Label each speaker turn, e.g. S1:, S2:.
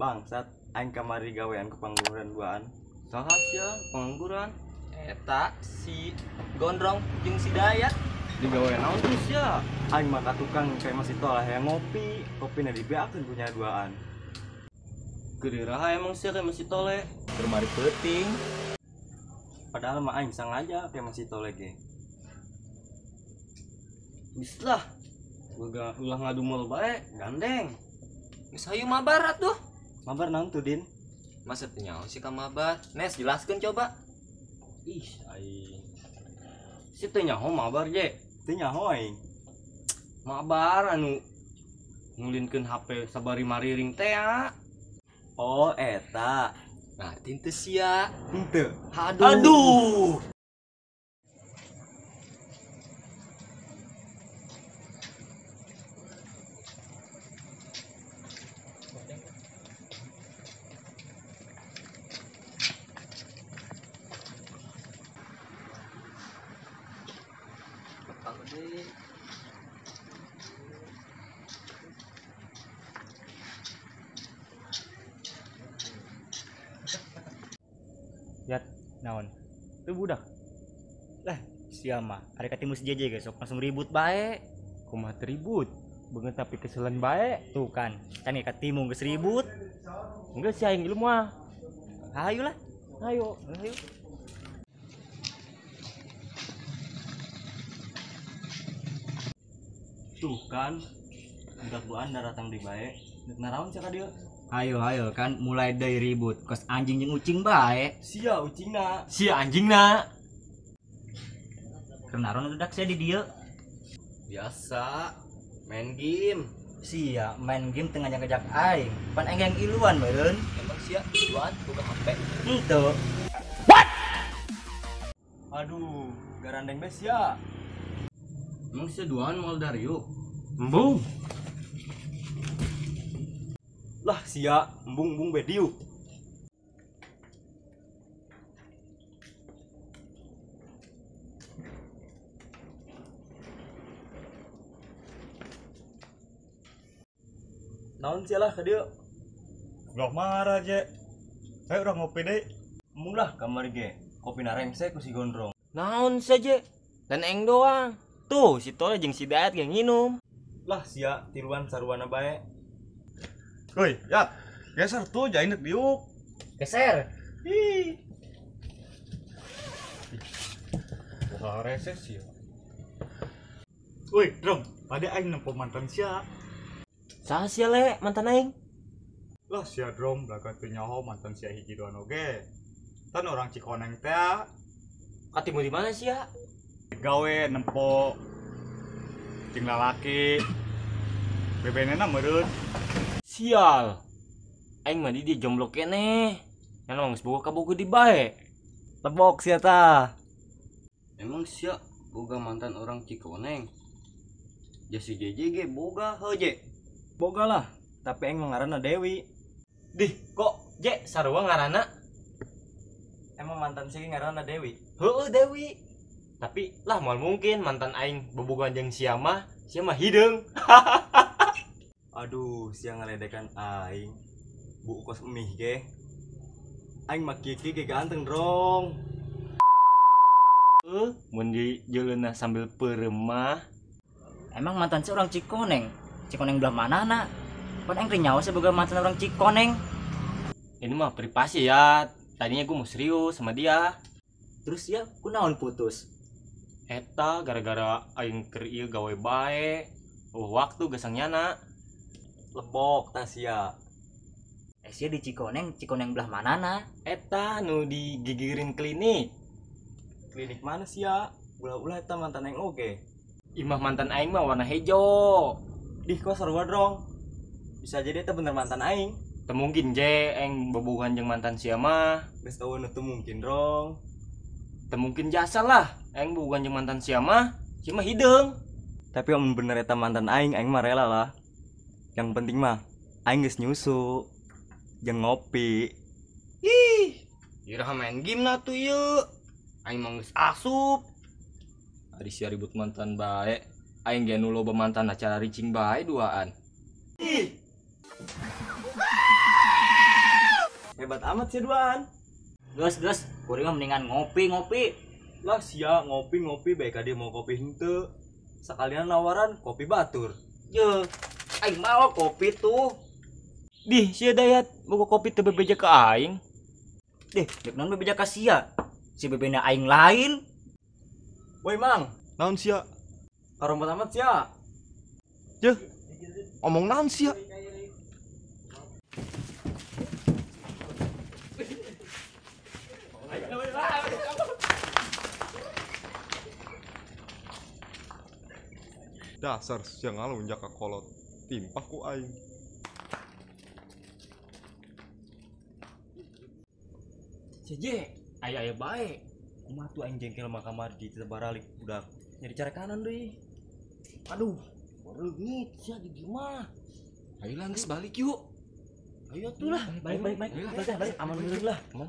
S1: Bangsat, aing kamari gawean ke pangangguran duaan.
S2: Saha sia pengangguran? Eta si Gondrong jeung si Dayat.
S1: Digawe naon tuh sia? Aing mah ka tukang kayak masih toleh yang ngopi, kopina dibeakeun punya duaan.
S2: Keur iraha emang sia kayak masih toleh? Keur mari peuting.
S1: Padahal mah aing sengaja kayak masih toleh ge.
S2: Geus lah. Boga ulah ngadumel bae, gandeng. Geus hayu mabar atuh.
S1: Mabar naon tuh, Din?
S2: Masa teu nyaho sih ka mabar? Nes jelaskeun coba.
S1: Ih, aing.
S2: Si teu nyaho mabar je.
S1: Teu nyaho aing.
S2: Mabar anu ngulinkeun HP sabari mariring teh ya.
S1: Oh, eta.
S2: Ngarti teu sia.
S1: Henteu.
S2: Aduh.
S1: Aduh.
S3: Yat, naon? Itu budak. Lah, sia mah ari katimu si JJ ge sok langsung ribut bae.
S4: Kumaha teu ribut? Beungeut tapi keselen bae.
S3: Tuh kan, kan ge katimu geus ribut.
S4: Geus sia aing ilmu ah.
S3: Hayu lah.
S4: Hayu.
S3: Hayu.
S1: Tuh kan, budak duaan datang di bae. Nek naraon sia ka dieu?
S3: Hayo hayo kan mulai deui ribut kos anjing jeung ucing bae.
S1: Sia ucingna.
S4: Sia anjingna.
S3: Keur naron budak sia di dieu?
S2: Biasa main game.
S3: Sia main game teu ngajak-ngajak aing. Pan aing yang iluan meureun.
S2: Emang sia iluan boga HP?
S3: Henteu.
S4: What?
S1: Aduh, garandeng bae sia.
S2: Emang sia duaan moal dariuk?
S4: Embung.
S1: Lah sia, embung-embung bae diuk. Naon sia lah ka dieu?
S5: Ulah marah je. Ayo urang ngopi deui.
S1: Embung lah kamari ge. Kopina rengse ku si Gondrong.
S4: Naon sia je? Dan aing doang. Tuh si Tole jeung si Dayat ge nginum.
S1: Lah sia tiluan saruana bae.
S5: Woi, Yat. Geser tuh jain deuk diuk.
S3: Geser.
S5: Ih. Wah, rese sia. Woi, Drom, tadi aing nempo mantan sia.
S4: Saha sia le mantan aing?
S5: Lah sia Drom, belaga teu nyaho mantan sia hiji duaan oge. Tan orang Cikoneng teh.
S4: Katimu di mana sia?
S5: Gawe nempo jeung lalaki. Bebenena meureun.
S4: Sial. Aing mah di dieu jomblo keneh. Nya geus boga kabogoh di bae.
S1: Lebok sia tah.
S2: Emang sia boga mantan orang Cikoneng? Ja si JJ ge boga heuh je.
S1: Boga lah, tapi aing mah ngaranna Dewi.
S4: Dih, kok je sarua ngaranna?
S1: Emang mantan sia ge ngaranna Dewi?
S4: Heueuh Dewi. Tapi lah moal mungkin mantan aing bobogohan jeung sia mah hideung.
S1: Aduh, sia ngaledekan aing. Bu kos mie ge. Aing mah kieu ge ganteng, Drong.
S4: Mun di jeuleuna sambil peuremah.
S3: Emang mantan sia orang Cikoneng? Cikoneng belah mana na? Pan aing teu nyaho sia boga mantan orang Cikoneng.
S4: Ini mah privasi ya. Tadinya gue mau serius sama dia.
S3: Terus ya kunaon putus?
S4: Eta gara-gara aing keur ieu gawe bae. Oh, waktu gesang nyana.
S1: Lebok tah sia.
S3: Sia di Cikoneng, Cikoneng belah mana na?
S4: Eta nu digigirin klinik.
S1: Klinik mana sia? Ulah-ulah eta mantan aing oge.
S4: Imah mantan aing mah warna hejo.
S1: Dih kok sarua Drong. Bisa jadi eta bener mantan aing.
S4: Teu mungkin je aing bobogohan jeung mantan sia mah.
S1: Geus eueuh nu teu mungkin Drong.
S4: Teu mungkin jasa lah aing bobogohan jeung mantan sia mah. Sia mah hideung.
S1: Tapi amun bener eta mantan aing, aing mah rela lah. Yang penting mah aing geus nyusu jeung ngopi.
S2: Ih, iraha main game na tuh ieu. Aing mah geus asup.
S6: Ari sia ribut mantan bae. Aing ge nu loba mantan acara ricing bae duaan.
S1: Ih. Hebat amat sia duaan.
S3: Geus geus, kuring mah mendingan ngopi-ngopi.
S1: Lah sia ngopi-ngopi bae ka dia mau kopi henteu. Sekalian nawaran kopi batur.
S3: Ye, aing mau kopi tuh.
S4: Dih, sia Dayat, boga kopi teu bebeja ka aing.
S3: Deh, dek naon bebeja ka sia. Si bebena aing lain.
S1: Woi Mang,
S7: Naon sia?
S1: karompot amat sia.
S7: Jeh. Omong naon sia? Dasar sia ngalunjak ka kolot. Timpah ku aing.
S4: JJ, aya-aya bae.
S1: Kumaha tuh aing jengkel mah kamar di teu baralik budak. Nyari cara kanan deui.
S2: Aduh, reungit sia di dieu mah.
S6: Ayo lah geus balik yuk.
S2: Ayo atuh lah.
S1: Balik balik balik. Balik balik aman dulu lah.
S6: Aman.